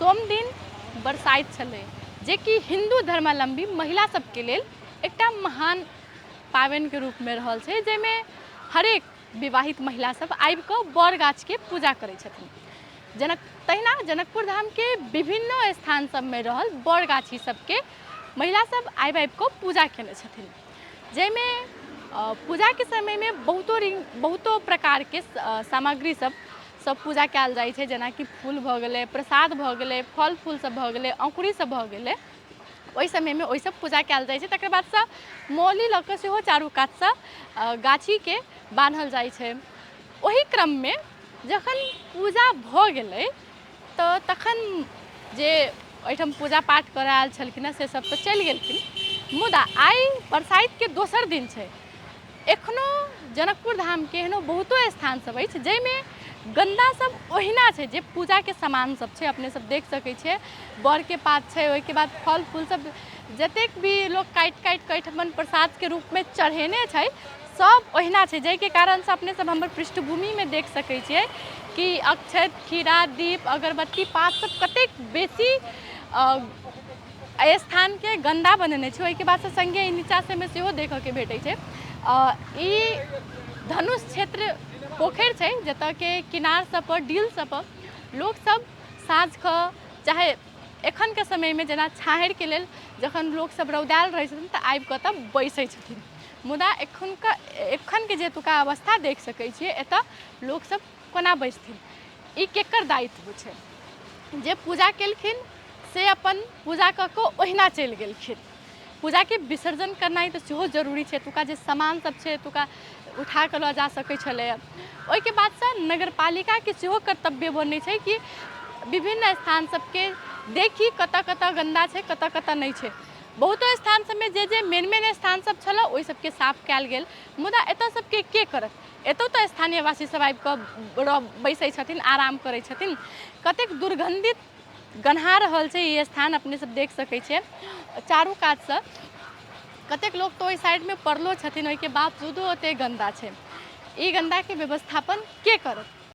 सोमदिन बरसाइत छलै, जेकि हिन्दू धर्मावलम्बी महिला सबके लेल एकटा महान पाबनिके रूपमे रहल छै, जाहिमे हरेक विवाहित महिला सब आबिकऽ बर गाछके पूजा करै छथिन। जनक तहिना जनकपुर धामके विभिन्न स्थान सबमे रहल बर गाछी सबके महिला सब आबि आबिकऽ पूजा केने छथिन, जाहिमे पूजाके समयमे बहुतो बहुतो प्रकारके सामग्री सब सब पूजा कयल जाइ छै, जेनाकि फूल भऽ गेलै, प्रसाद भऽ गेलै, फल फूल सब भऽ गेलै, अँकुरी सब भऽ गेलै। ओहि समयमे ओहिसँ पूजा कयल जाइ छै। तकर बादसँ मौली लऽ कऽ सेहो चारू कातसँ गाछीके बान्हल जाइ छै। ओहि क्रममे जखन पूजा भऽ गेलै तऽ तखन जे ओहिठाम पूजा पाठ करऽ आयल छलखिन हँ से सब तऽ चलि गेलखिन, मुदा आइ बरसाइतके दोसर दिन छै। एखनो जनकपुर धामके एहनो बहुतो स्थान सब अछि जाहिमे गन्दा सब ओहिना छै, जे पूजाके सामान सब छै अपने सब देख सकै छियै, बड़के पात छै, ओहिके बाद फल फूल सब जतेक भी लोक काटि काटि कऽ एहिठमन प्रसादके रूपमे चढ़ेने छै सब ओहिना छै, जाहिके कारणसँ अपने सब हमर पृष्ठभूमिमे देख सकै छियै कि अक्षत, खीरा, दीप, अगरबत्ती, पात सब कतेक बेसी एहि स्थानके गन्दा बनेने छै। ओहिके बादसँ सङ्गे ई नीचा सबमे सेहो देखऽके भेटै छै। ई धनुष क्षेत्र पोखरि छै जतऽके किनार सबपर डील सबपर लोकसब साँझके चाहे एखनके समयमे जेना छाहरिके लेल जखन लोकसब रौदायल रहै छथिन तऽ आबिकऽ ओतऽ बैसै छथिन, मुदा एखुनका एखनके जे एतुका अवस्था देख सकै छियै, एतऽ लोकसब कोना बैसथिन? ई केकर दायित्व छै? जे पूजा केलखिन से अपन पूजा कऽ कऽ ओहिना चलि गेलखिन। पूजाके विसर्जन करनाइ तऽ सेहो जरूरी छै। एतुका जे सामान सब छै एतुका उठा कऽ लऽ जा सकै छलैए। ओहिके बादसँ नगरपालिकाके सेहो कर्तव्य बनै छै कि विभिन्न स्थान सबके देखी कतऽ कतऽ गन्दा छै, कतऽ कतऽ नहि छै। बहुतो स्थान सबमे जे जे मेन मेन स्थान सब छलऽ ओहि सबके साफ कयल गेल, मुदा एतऽ सबके के करत? एतौ तऽ स्थानीयवासी सब आबि कऽ बैसै छथिन, आराम करै छथिन। कतेक दुर्गन्धित गन्हा रहल छै ई स्थान अपने सब देख सकै छियै। चारू कातसँ कतेक लोक तऽ ओहि साइडमे पड़लो छथिन, ओहिके बावजूदो ओतेक गन्दा छै। ई गन्दाके व्यवस्थापन के करत?